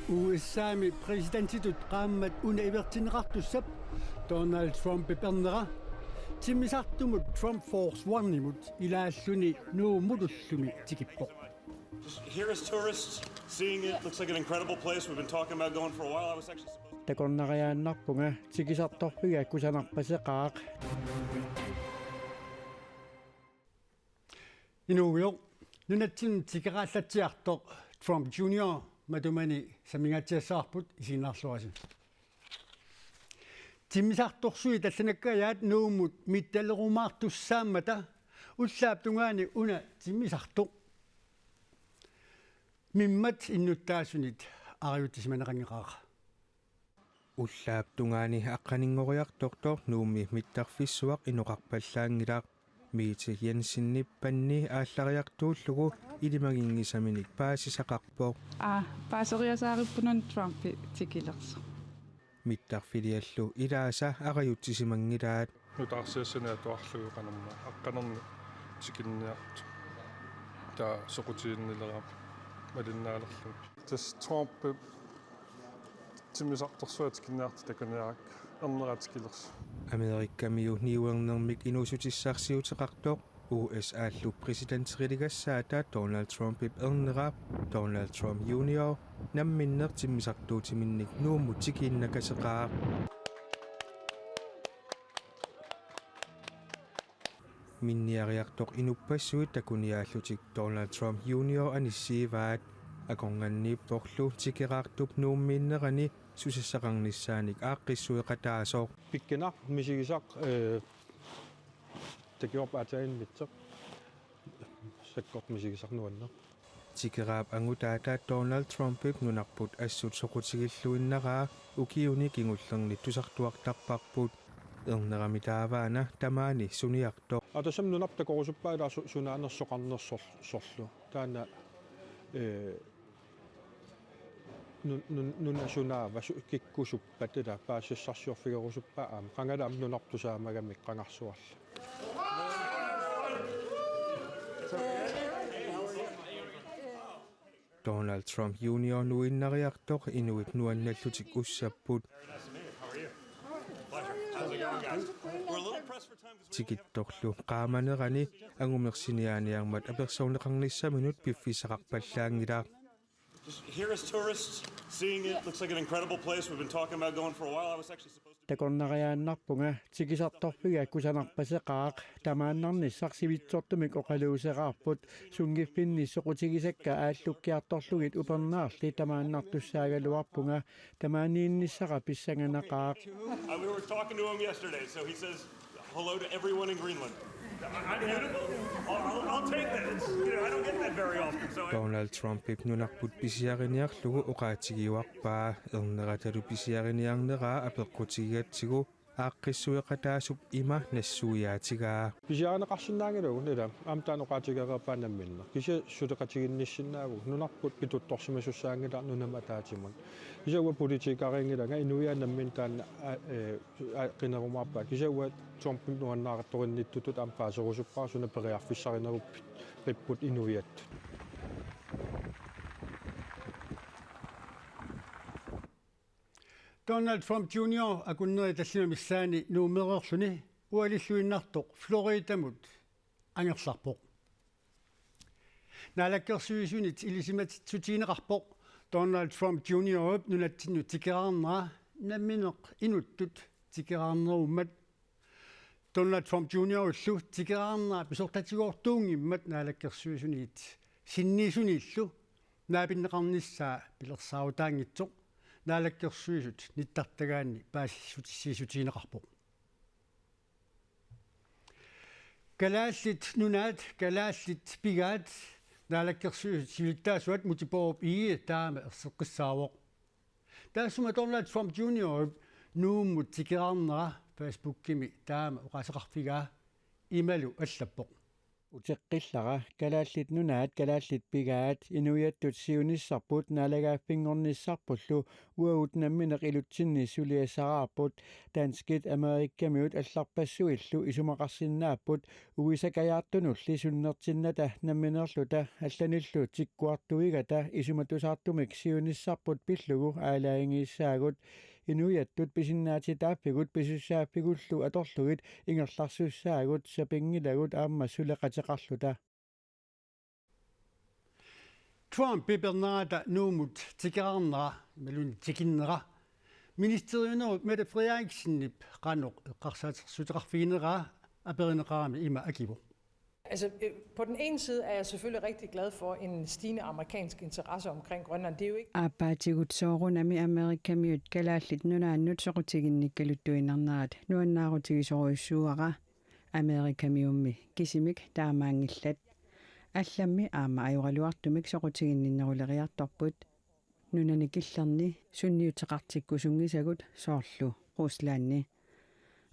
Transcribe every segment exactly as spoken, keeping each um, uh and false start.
U S A-mi præsidentitut qaammat una ivertinneqartussap Donald Trumpip ernera timmisartumut Trump Force One-imut ilaalluni Nuummut ullumi tikippoq. Just here as tourists, seeing it, looks like an incredible place we've been talking about going for a while. I was actually supposed to Takornariaannarpunga tikisartorfiga kusanarpaseqaaq. Inuugujoq, nunatsinnut tikeraallatsiartoq Trump Junior matumani samingaatsiassavarput, isiginnaarluarisi. Timmisartorsuit tallanakkajaat Nuummut mittalerumaartussaammata ullaap tungaani una timmisartoq mimmat innuttaasunit arajutsisimaneqanngilaq. Ullaap tungaani aqqaninngoriartortoq Nuummi mittarfissuaq inoqarpallaanngilaq. Mette Jensenip panni aallariartuullugu ilimaginngisaminik paasisaqarpoq. Aa, paaseriasaarippunani Trumpi tikilersoq. Mittarfiliallu ilaasa arajutsisimanngilaat. Nutaarsiassani atuarlugu qanormaa aqqanerni tikinniartoq. Taava soqutiginnilerama malinnaalerluni. Tassa Trump timmisartorsuaq tikinniartoq takuniarakku ernera tikilersoq. Amerikamiu niuernermik inuussutissarsiuteqartoq U S A-llu præsidenteriligassaata Donald Trumpip ernera, Donald Trump Junior, namminneq timmisartuutiminnik Nuummut tikiinnakaseqaaq. Minniariartoq inuppassuit takuniaallutik Donald Trump Junior anissiivaat. Akornanniipporlu tikeraartup Nuummiinnerani susassaqarnissaanik aaqqissueqataasoq. Pikkinaq misigisaq, eh, takiorp aatsaannguaq sakkortup misigisaq nuanneq. Tikeraap angutaata Donald Trumpip nunarput assut soqutigilluinnaraa ukiuni kingullerni tusartuartarparput. Ernerami taavaana tamaani suniartoq. Aa, tassami nunarput takorusuppaa ilaa su-, sunaanersut soqarnersorlu. Taanna, eh, nun-, nun-, nuna sunaava su-, kikkusuppat ilaa paasisassarsiorfigerusuppaa aamma. Qangali aamma nunarput tusaamagamik qangarsuarli. Donald Trump Junior nuinnariartoq inuit nuannallutik ussapput. Tikittorlu qaamanerani angumersiniaaniarmat apersorneqarnissaminut piffissaqarpallaanngilaq. Just here as tourists, seeing it, looks like an incredible place we've been talking about going for a while. I was actually supposed to Takornariaannarpunga tikisartorfiga kusanarpaseqaaq, tamaannarnissaq sivitsortumik oqaluuseraarput, sunngiffinni soqutigisakka aallukkiartorlugit upernaarli tamaannartussaagaluarpunga, tamaaniinnissara pissanganaqaaq. Uh, we were talking to him yesterday, so he says hello to everyone in Greenland. Beautiful. I'll, I'll, I'll take that. It's, you know, I don't get that very often. So I... Donald Trumpip nunarput pisiariniarlugu oqaatigiuarpaa, erneratalu pisiariniarneraa apeqqutigigatsigu aaqqissueqataasup ima nassuiaatigaa. Pisiarineqarsinnaanngilagut ilaa, aamma taanna oqaatigereerpaa namminneq. Kisianni suleqatiginnissinnaavugut, nunarput pituttorsimasussaanngilaq nunamut ataatsimut. Kisianni uanga politikeriunngilanga, inuiaat namminneq taanna, a, eh, a, qinerumaarpaat. Kisianni uanga Trumpimut nuannaartorinnittutut aamma paaserusuppara suna periarfissarineruppit qipput inuiattut. Donald Trump Junior akunneri tallimat missaanni Nuummereerluni ualilluinnartoq Floridamut angerlarpoq. Naalakkersuisunit ilisimatitsissutigineqarpoq Donald Trump Juniorip nunatsinnut tikeraarnera namminneq inuttut tikeraarnerummat. Donald Trump Juniorillu tikeraarnera pisortatigoortuunngimmat naalakkersuisunit sinniisuniillu naapinneqarnissaa pilersaarutaanngitsoq Naalakkersuisut nittartagaanni paasissutissiissutigineqarpoq. Kalaallit Nunaat, Kalaallit Pigaat Naalakkersuisut siulittaasuat Múte Bourup Egede taama erseqqissaavoq. Taassuma Donald Trump Juniorip Nuummut tikeraarnera Facebookimi taama oqaaseqarfigaa imalu allappoq: uteqqillara, Kalaallit Nunaat kalaallit pigaat, inuiattut siunissarput naalagaaffinngornissarpullu uagut nammineq ilutsinni suliassaraarput. Danskit Amerikamiut allarpassuillu isumaqarsinnaapput, uisakajaartunulli sunnertinnata nammineerluta allanillu tikkuartuigata isumatusaartumik siunissarput pillugu aalajangiissaagut. Inuiattut pisinnaatitaaffigut pisussaaffigullu atorlugit ingerlarsussaagut, sapinngilagut aamma suleqateqarluta. Trump pipernerata Nuummut tikeraarnera imaluunniit tikinnera ministeriunerup Mette Frederiksenip qanoq eqqarsaatersuuteqarfigineraa aperineqarami ima akivoq. Altså, øh, på den ene side er jeg selvfølgelig rigtig glad for en stigende amerikansk interesse omkring Grønland. Det er jo ikke Aappaatigut soorunami Amerikamiut Kalaallit Nunaannut soqutiginnikkaluttuinnarnerat nuannaarutigisorujussuuara. Amerikamiummi kisimik taamaanngillat. Allammi aamma ajoraluartumik soqutiginninneruleriartorput. Nunani killerni sunniuteqartikkusunngisagut soorlu Ruslandi.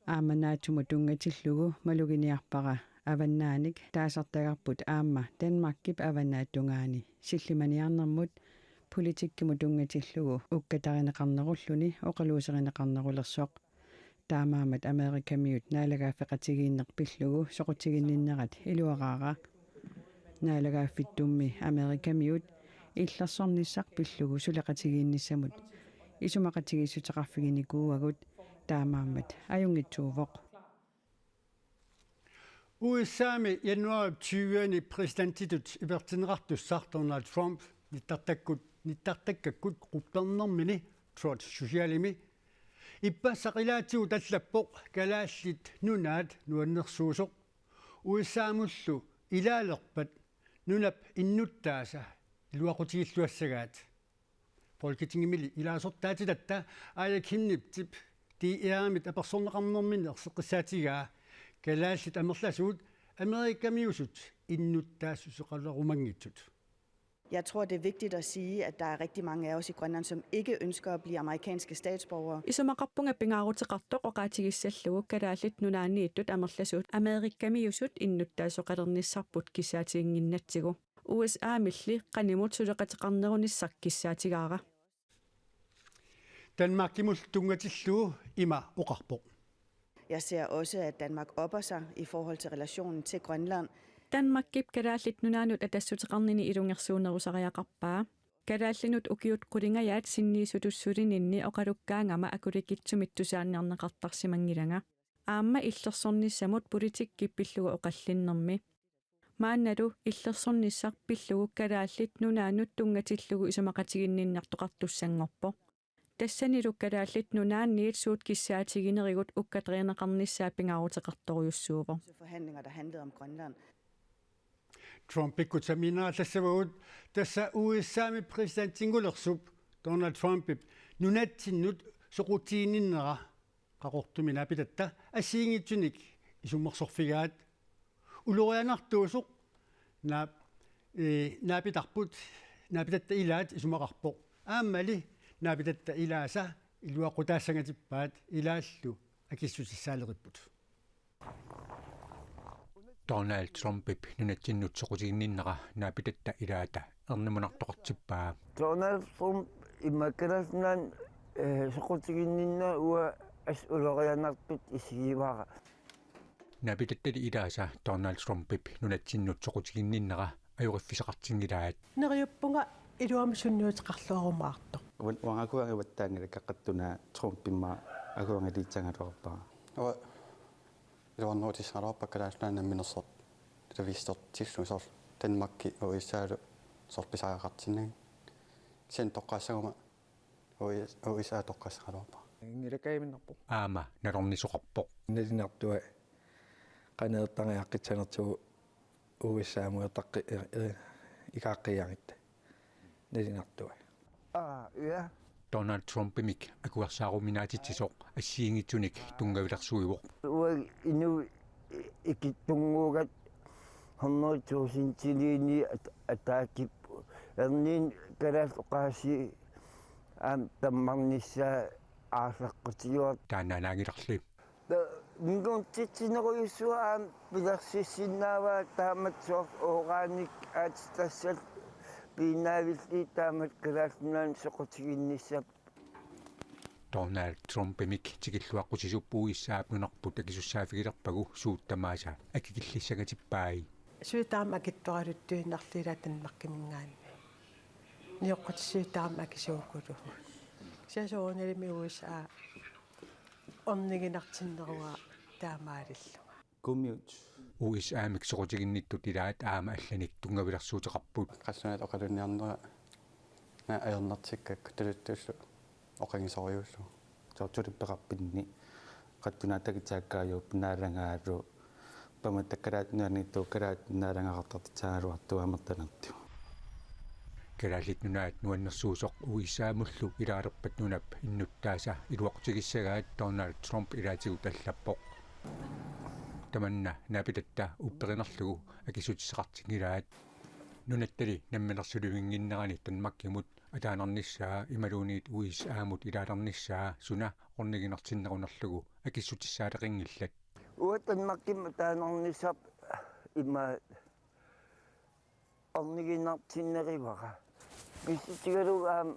Aamma NATO-mut tunngatillugu maluginiarpara avannaanik taasartagarput aamma Danmarkip avannaata tungaani sillimaniarnermut politikkimut tunngatillugu ukkatarineqarnerulluni oqaluuserineqarnerulersoq. Taamaammat Amerikamiut naalagaaffeqatigiinneq pillugu soqutiginninnerat iluaraara. Naalagaaffittummi Amerikamiut illersornissaq pillugu suleqatigiinnissamut isumaqatigiissuteqarfiginikuuagut, taamaammat ajunngitsuuvoq. U S A-mi januaarip tyve-ani præsidentitut ipertinneqartussaq Donald Trump nittartakkut, nittartakkakkut quppernermini Truth Socialimi ippassaq ilaatigut allappoq Kalaallit Nunaat nuannersuusoq. U S A-mullu ilaalerpat nunap innuttaasa iluaqutigilluassagaat. Folketingimili ilaasortaatitatta Aaja Chemnitz D R-imit apersorneqarnermini erseqqissaatigaa kalaallit amerlasuut Amerikamiusut innuttaassuseqalerumanngitsut. Jeg tror, det er vigtigt at sige, at der er rigtig mange af os i Grønland, som ikke ønsker at blive amerikanske statsborgere. Isumaqarpunga pingaaruteqartoq oqaatigissallugu Kalaallit Nunaanniittut amerlasuut Amerikamiusut innuttaasoqalernissarput kissaatiginnginnatsigu. U S A-milli qanimut suleqateqarnerunissaq kissaatigaara. Danmarkimut tunngatillugu ima oqarpoq. Jeg ser også, at Danmark opper sig i forhold til relationen til Grønland. Danmarkip Kalaallit Nunaannut atassuteqarnini ilungersuunerusariaqarpaa. Kalaallinut ukiut qulingajaat sinniisutussulininni oqalukkaangama akulikitsumik tusaaniarneqartarsimanngilanga. Aamma illersornissamut politikkip pillugu oqallinnermi. Maannalu illersornissaq pillugu Kalaallit Nunaannut tunngatillugu isumaqatiginninnertoqartussanngorpoq. Tassanilu Kalaallit Nunaanniit suut kissaatiginerigut ukkatarineqarnissaa pingaaruteqartorujussuuvoq. Forhandlinger, der handlede om Grønland. Trumpikkut sammiinneqallassavagut tassa U S A-mi præsidentinngulersup Donald Trumpip nunatsinnut soqutiginninnera Qaqortumi naapitatta assigiinngitsunik isummersorfigaat. Ulorianartuusoq naap-, ee, naapitarput, naapitatta ilaat isumaqarpoq. Aammali naapitatta ilaasa iluaqutaassangatippaat ilaallu akissutissaaleripput. Donald Trumpip nunatsinnut soqutiginninnera naapitatta ilaata ernumanartoqartippaa. Donald Trump imaakkalasnan eh, soqutiginninna uanga as ulorianartut isigivara. Naapitattali ilaasa Donald Trumpip nunatsinnut soqutiginninnera ajoriffissaqartinngilaat. Neriuppunga iluamik sunniuteqarluarumaartoq. Uan-, uanga akuanga uattaanngilakka qattuna Trumpimma akuangaliitsagaluarpara. Uanga iluarnerutissagaluarpara Kalaallit Nunaanni namminersorluta avissortillugu soorlu Danmarki U S A-lu soorlu pisariaqartinnagit. Kisianni toqqaassaguma U S A toqqaassagaluarpara. Inngilakaajuminnarpoq. Aamma nalornisoqarpoq. Nalinartua qaneertariaqqissanertigu U S A-muertaqqi ikaaqqiiarit. Nalinartua. Aa, ja. Donald Trumpimik akuersaaruminaatitsisoq assigiinngitsunik tunngavilersuivoq. Uanga inuit ikittunnguugatta hundrede tusindiliini at-, ataatip erniinnaq kalaallit oqaasii aamma tammarnissaa aallaqqutigivarput. Taannaanaanngilarli. Ta-, Mingutsitsinerujussuaq aamma pilersissinnaavaa taamatut soorlu uranimik aatsitassat piinnaavillugit taamatut Kalaallit Nunaanni soqutiginnissaq. Donald Trumpimik tikilluaqqusisup U S A-p nunarput akisussaaffigilerpagu suut tamaasa akikillissagatippai. Suli taama akitsoraluttuinnarlugu ilaa Danmarkiminngaanniit. Nioqqutissui taama akisuukuluuvoq. Kisianni soorunalimi U S A orniginartinneruara taamaalillunga. Kumiut. U S A-mik soqutiginnittut ilaat aamma allanik tunngavilersuuteqarput. Qassunaat oqalunniarnera naa ajornartikkakku tuluttullu oqagisorujussuuvoq. Soorlu tulippeqarpinni qattunaatagitsaakkaaju naalagaalu pamatakkalaat nuanniittuukkalaat naalagaqartartitsaaruartuamertanartu. Kalaallit Nunaat nuannersuusoq U S A-mullu ilaalerpat nunap innuttaasa iluaqutigissagaat Donald Trump ilaatigut allappoq. Tamanna naapitatta upperinerlugu akissutissaqartinngilaat. Nunattali namminersulivinnginnerani Danmarkimut ataanarnissaa imaluunniit U S A-mut ilaalernissaa suna orniginartinnerunerlugu akissutissaaleqinngillat. Uanga Danmarkimut ataanarnissaq ima orniginartinnerivara. Pissutigalugu aamma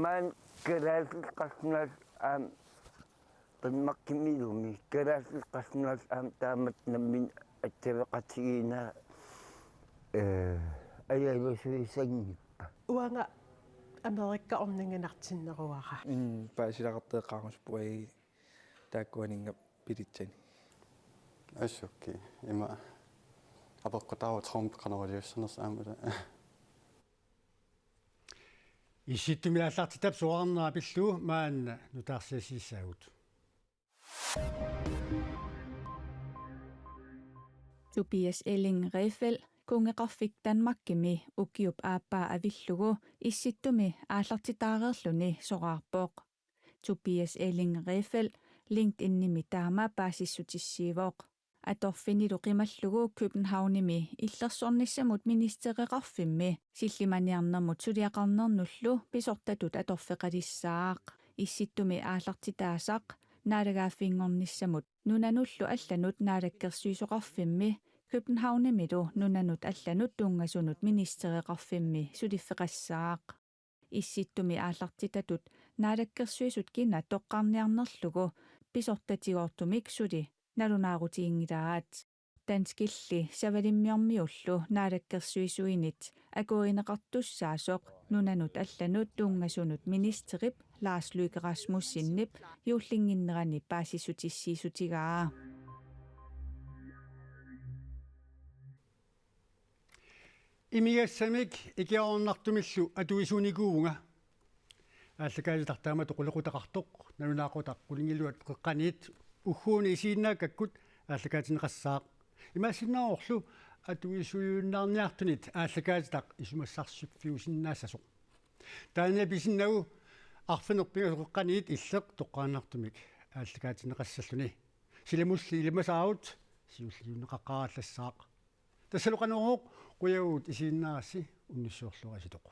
maani kalaallit qallunaat aamma Danmarkimiillumi kalaallit qallunaat aamma taamatut nammineq attaveqatigiinnaat, ee, ajalusuisanngippat. Uanga Amerika orniginartinneruara. Mm, paasilaqartoq eqqaarusupput ai taakkuaninnga pilitsani. Assut, okay. Ima apeqqutaavoq Trump qanoq iliussanersoq aamma. Issittumi aallartitap soraarnera pillugu maanna nutaarsiassiissaagut. Tobias Elling Refeld, kunngeqarfik Danmarkimi ukiup aappaa avillugu Issittumi aallartitaareerluni soraarpoq. Tobias Elling Refeld LinkedInimi taama paasissutissiivoq. Atorfinilu qimallugu Københavnimi illersornissamut ministereqarfimmi sillimaniarnermut suliaqarnernullu pisortatut atorfeqalissaaq. Issittumi aallartitaasaq naalagaaffinngornissamut nunanullu allanut naalakkersuisoqarfimmi Københavnimilu nunanut allanut tunngasunut ministereqarfimmi suliffeqassaaq. Issittumi aallartitatut naalakkersuisut kina toqqarniarnerlugu pisortatigoortumik suli nalunaarutiginngilaat. Danskilli Savalimmiormiullu naalakkersuisuinit akuerineqartussaasoq nunanut allanut tunngasunut ministerip Lars Løkke Rasmussenip juullinnginnerani paasissutissiissutigaa. Imigassamik ikiaroornartumillu atuisuunikuuvunga. Aallakaatitaq taamatut qulequtaqartoq, nalunaaqutaq qulingiluat qeqqaniit ugguuna isiginnaakkakkut aallakaatinneqassaaq. Imaassinnaavorlu atuisuunniartunit aallakaatitaq isumassarsiffiusinnaassasoq. Taanna pisinnagu arfineq-pingasoq qeqqaniit illeq toqqaannartumik aallakaatinneqassalluni. Silamulli ilimasaarut siulliunneqaqqaarallassaaq. Tassalu Qanorooq, qujavugut isiginnaarassi, unnussiorluarisi toqu.